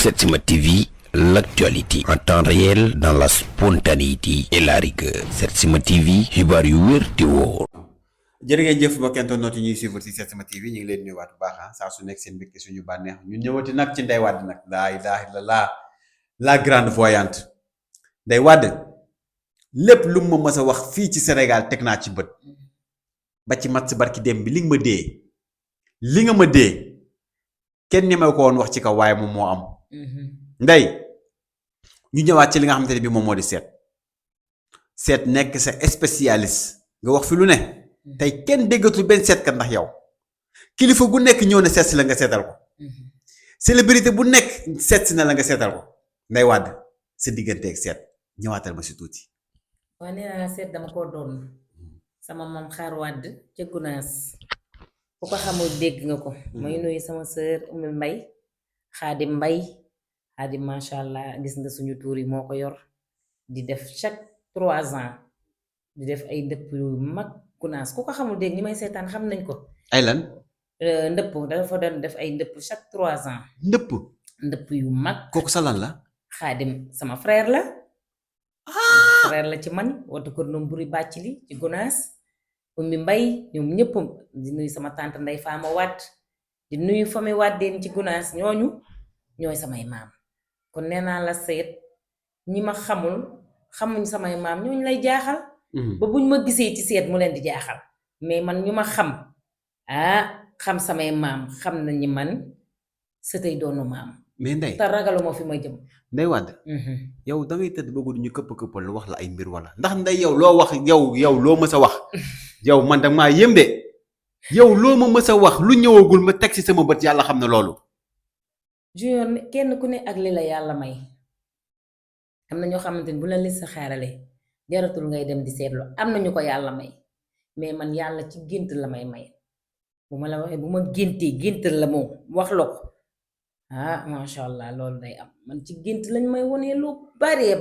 Setsima TV, l'actualité en temps réel dans la spontanéité et la rigueur. Setsima TV, xibaar yu wér te wóor. jërë ngeen jëf mbokk internet yi ñuy suivre ci Setsima TV ñu ngi leen nuyuwaat bu baax saa su nekk seen mbégte suñu bànneex ñu ñëwati nag ci Ndeye Wade nag laa ilaaha illallaah la grande voyante Ndeye Wade lépp lu ma mës a wax fii ci Sénégal teg naa ci bët ba ci mat si barki dem bi li nga ma dee kenn ñemew ko woon wax ci kaw waaye moom moo am Ndeye ñu ñëwaat ci li nga xamante ne bi moom moo di seet nekk sa spécialiste nga wax fi lu ne tey kenn déggatul benn seetkat ndax yow kilifa gu nekk ñëw na seet si la nga seetal ko célébrité bu nekk seet si na la nga seetal ko Ndeye Wade sa digganteeg seet ñëwaatal ma si tuuti. waaw nee naa seet dama ko doon sama mam xaar Wade ca Gunaas ku ko xamul dégg nga ko. may nuyu sama sœur Oumy Mbaye Xaadim macha allah gis nga suñu tuur yi moo ko yor di def chaque 3 ans di def ay ndëpp yu mag Gunaas ku ko xamul dégg ñi may seetaan xam nañ ko. ay lan. ndëpp dafa doon def ay ndëpp chaque 3 ans. ndëpp yu mag. kooku sa lan la. Xaadim sama frère la. frère la ci man watu ko noom buri bàcc li ci Gunaas. Oumy Mbaye ñoom ñëpp di nuyu sama tante Ndeye Fama Wade di nuyu famille Wadeen ci Gunaas ñooñu ñooy samay maam kon nee naa la seet ñi ma xamuñ samay maam ñooñu lay jaaxal. ba buñ ma gisee ci seet mu leen di jaaxal mais man ñu ma xam samay maam xam nañu man sëtay doonu maam. mais Ndeye te ragaluma fi ma jëm. Ndeye Wade. yow da ngay tëdd ba guddi ñu këpp-këppal wax la ay mbir wala ndax Ndeye yow loo wax yow loo mës a wax yow man danga maa yëm de yow loo ma mës a wax lu ñëwagul ma teg ci sama bët yàlla xam na loolu. Junior kenn ku ne ak li la yàlla may am na ñoo xamante ni bu la li sa xaarale jaratul ngay dem di seetlu am na ñu ko yàlla may mais man yàlla ci gént la may bu ma la waxee bu ma géntal la moom wax la ko macha allah loolu day am man ci gént lañ may wonee lu bare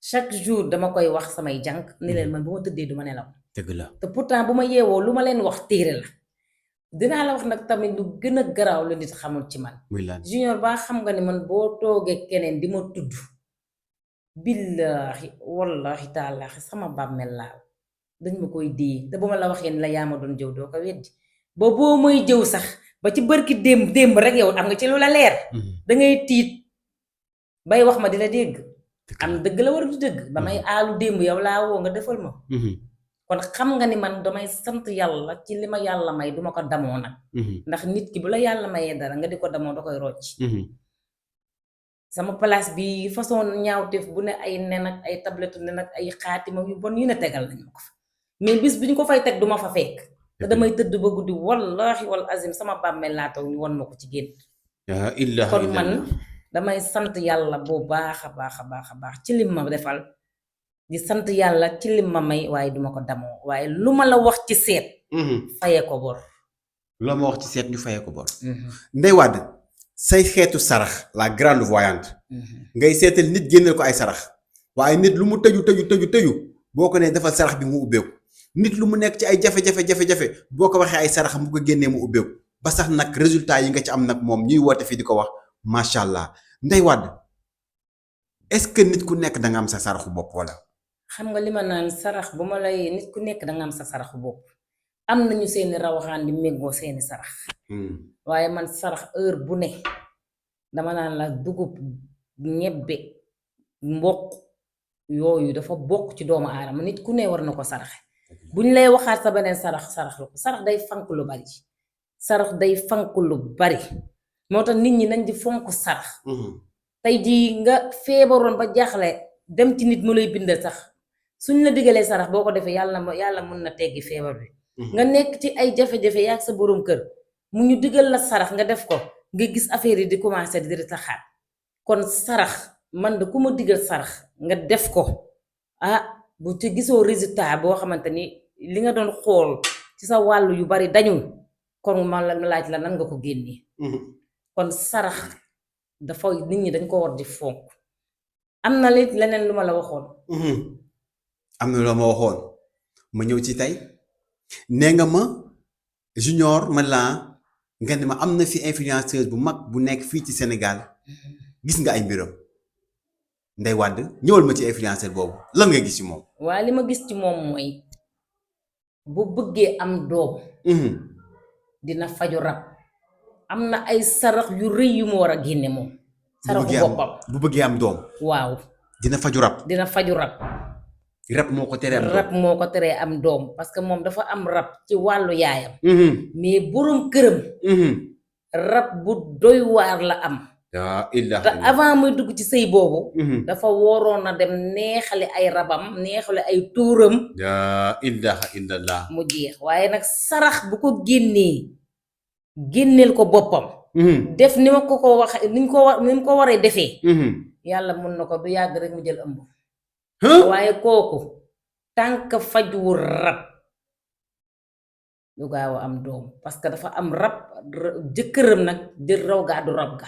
chaque jour dama koy wax samay jànq ni leen man bu ma tëddee du ma nelaw. dëgg la te pourtant bu ma yeewoo lu ma leen wax téere la dinaa la wax nag tamit lu gën a garaaw la nit xamul ci man. Junior ba xam nga ni man boo toogee keneen di ma tudd billaahi wallaahi taalaahi sama bàmmeel laa dañ ma koy dee te bu ma la waxee ni la yaa ma doon jëw doo ko weddi ba boo may jëw sax ba ci bërki démb rek yow am nga ci lu la leer. dangay tiit bay wax ma di la dégg. am dëgg la war du dëgg ba may aalu démb yow laa woo nga defal ma. kon xam nga ni man damay sant yàlla ci li ma yàlla may duma ko damoo nag. ndax nit ki bu la yàlla mayee dara nga di ko damoo da koy rocc. sama place bi façon ñaawteef bu ne ay nen ak ay tablette nen ak ay xaatima yu bon yu ne tegal nañ ma ko fa mais bis bi ñu ko fay teg duma fa fekk. te damay tëdd ba guddi wallahi wal azim sama bàmmeel laa taw ñu won ma ko ci génn. kon man damay sant yàlla bu baax a baax ci lim ma defal. di sant yàlla ci lim ma may waaye duma ko damoo waaye lu ma la wax ci seet. fayee ko bor. loo ma wax ci seet ñu fayee ko bor. Ndeye Wade say xeetu sarax la grande voyante. ngay seetal nit génneel ko ay sarax. waaye nit lu mu tëju boo ko nee defal sarax bi mu ubbeeku nit lu mu nekk ci ay jafe-jafe boo ko waxee ay sarax mu ko génnee mu ubbeeku ba sax nag résultat yi nga ci am nag moom ñuy woote fii di ko wax macha allah Ndeye Wade est-ce que nit ku nekk da nga am sa saraxu bopp wala. xam nga li ma naan sarax bu ma lay nit ku nekk danga am sa saraxu bopp am nañu seeni rawaxaan di méngoo seeni sarax. waaye man sarax heure bu ne dama naan la dugub ñebbe mboq yooyu dafa bokk ci doomu aadama nit ku ne war na ko saraxe buñ lay waxaat sa beneen sarax la ko sarax day fank lu bari moo tax nit ñi nañ di fonk sarax. tey jii nga feebaroon ba jaaxle dem ci nit mu lay bindal sax suñ la digalee sarax boo ko defee yàlla mën na teggi feebar bi. nga nekk ci ay jafe-jafe yaa ak sa boroom kër mu ñu digal la sarax nga def ko nga gis affaire yi di commencé di taxaat kon sarax man de ku ma digal sarax nga def ko bu ci gisoo résultat boo xamante ni li nga doon xool ci sa wàllu yu bari dañul kon man la laaj la nan nga ko génnee. kon sarax dafa nit ñi dañ ko war di fonk am na leneen lu ma la waxoon. am na loo ma waxoon ma ñëw ci tey nee nga ma Junior man la nga ne ma am na fi influenceuse bu mag bu nekk fii ci Sénégal gis nga ay mbiram Ndeye Wade ñëwal ma ci influenceur boobu lan nga gis ci moom. waa li ma gis ci moom mooy bu bëggee am doom dina faju rab am na ay sarax yu rëy yu mu war a génne moom saraxu boppam bu bëggee am doom waaw dina faju rab rab moo ko teree am doom rab moo ko teree am doom parce que moom dafa am rab ci wàllu yaayam mais borom këram rab bu doy waar la am te avant muy dugg ci sëy boobu dafa waroon a dem neexale ay rabam neexale ay tuuram yaa ilaha illallah mu jeex waaye nag sarax bu ko génneel ko boppam def ni ma ko wax ni mu ko waree defee yàlla mun na ko du yàgg rek mu jël ëmb waaye kooku tànk fajwu rab du gaaw a am doom parce que dafa am rab jëkkëram nag jël raw gaadu rab ga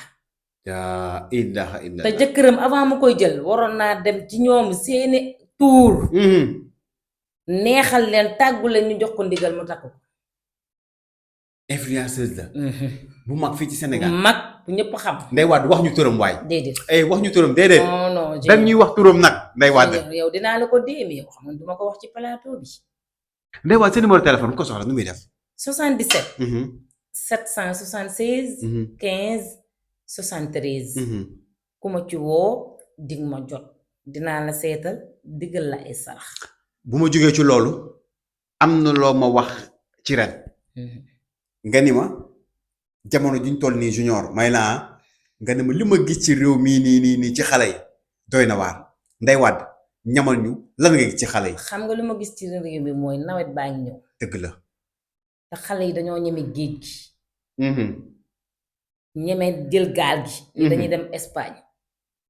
yaa ilaha illallah te jëkkëram avant mu koy jël waroon naa dem ci ñoom seeni tuur neexal leen tàggu leen ñu jox ko ndigal mu takku ko influenceuse la bu mag fii ci Sénégal mag bu ñëpp xam Ndeye Wade wax ñu turam waay déedéet wax ñu turam déedéet non dañ ñuy wax turam nag Ndeye Wade yow dinaa la ko déemi yow xam nga duma ko wax ci plateau bi Ndeye Wade sa numéro téléphone ko soxla nu muy def 77 776 15 73 ku ma ci woo dig ma jot dinaa la seetal diggal la ay sarax bu ma jógee ci loolu am na loo ma wax ci ren nga ni ma jamono juñ toll nii junior may la nga ne ma li ma gis ci réew mii nii ci xale yi doy na waar Ndeye Wade ñamal ñu lan nga gis ci xale yi. xam nga li ma gis ci réew mi mooy nawet baa ngi ñëw. dëgg la. te xale yi dañoo ñeme géej gi. ñeme jël gaal gi. dañuy dem Espagne.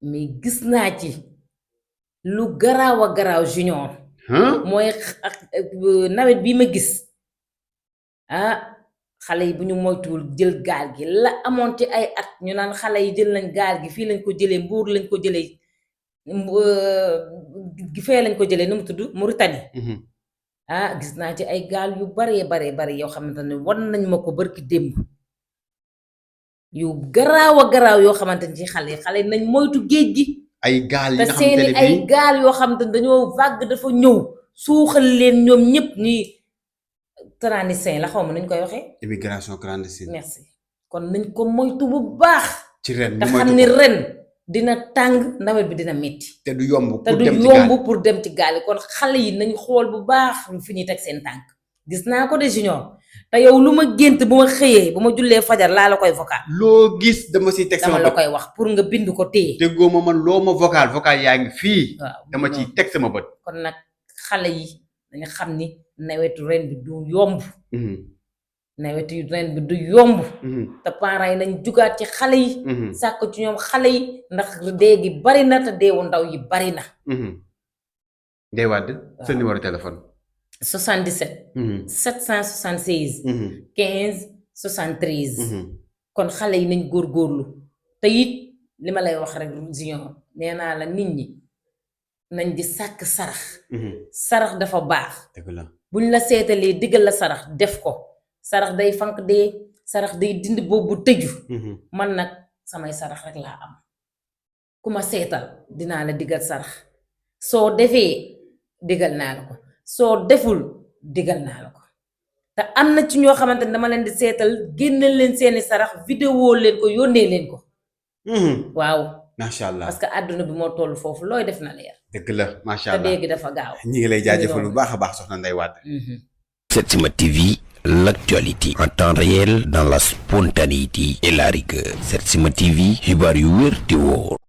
mais gis naa ci lu garaaw a garaaw junior. mooy nawet bii ma gis xale yi bu ñu moytuwul jël gaal gi la amoon ci ay at ñu naan xale yi jël nañ gaal gi fii lañ ko jëlee Mbuur lañ ko jëlee fee lañ ko jëlee nu mu tudd Mauritanie. Gis naa ci ay gaal yu bare yoo xamante ne wan nañ ma ko barki démb yu garaaw a garaaw yoo xamante ne ci xale yi nañ moytu géej gi. ay gaal yi nga te xamante ne seeni ay gaal yoo xamante ne dañoo vague dafa ñëw suuxal leen ñoom ñëpp ñuy clandestin la xaw ma nañ koy waxee. immigration clandestine. merci kon nañ ko moytu bu baax. ci ren te xam ni ren dina tàng nawet bi dina metti te du yomb pour dem ci gaal yi kon xale yi nañ xool bu baax fi ñuy teg seen tànk. gis naa ko de junior te yow lu ma gént bu ma xëyee bu ma jullee fajar laa la koy vocal. loo gis dama siy teg sama dama la koy wax pour nga bind ko téye. déggoo ma man loo ma vocal yaa ngi fii. waaw dama ciy teg sama bët. kon nag xale yi dañu xam ni nawetu ren bi du yomb. nawetu ren bi du yomb. te parents yi nañ jugaat ci xale yi. sàkk ci ñoom xale yi ndax dee gi bari na te deewu ndaw yi bari na. Ndeye Wade sa numéro téléphone. 77. 776. 15 73. kon xale yi nañ góorgóorlu te it li ma lay wax rek junior nee naa la nit ñi nañ di sàkk sarax. sarax dafa baax. dëgg la buñ la seetalee diggal la sarax def ko sarax day fanq dee sarax day dindi boobu tëju. man nag samay sarax rek laa am ku ma seetal dinaa la diggal sarax soo defee diggal naa la ko. soo deful digal naa la ko te am na ci ñoo xamante ne dama leen di seetal génneel leen seeni sarax vidéo leen ko yónnee leen ko. waaw. macha allah parce que àdduna bi moo toll foofu looy def na leer. dëgg la macha allah te léegi dafa gaaw. ñi ngi lay jaajëfal bu baax a baax soxna Ndeye Wade. Setsima TV, l'actualité en temps réel dans la spontanéité et la rigueur. Setsima TV, xibaar yu wér te wóor.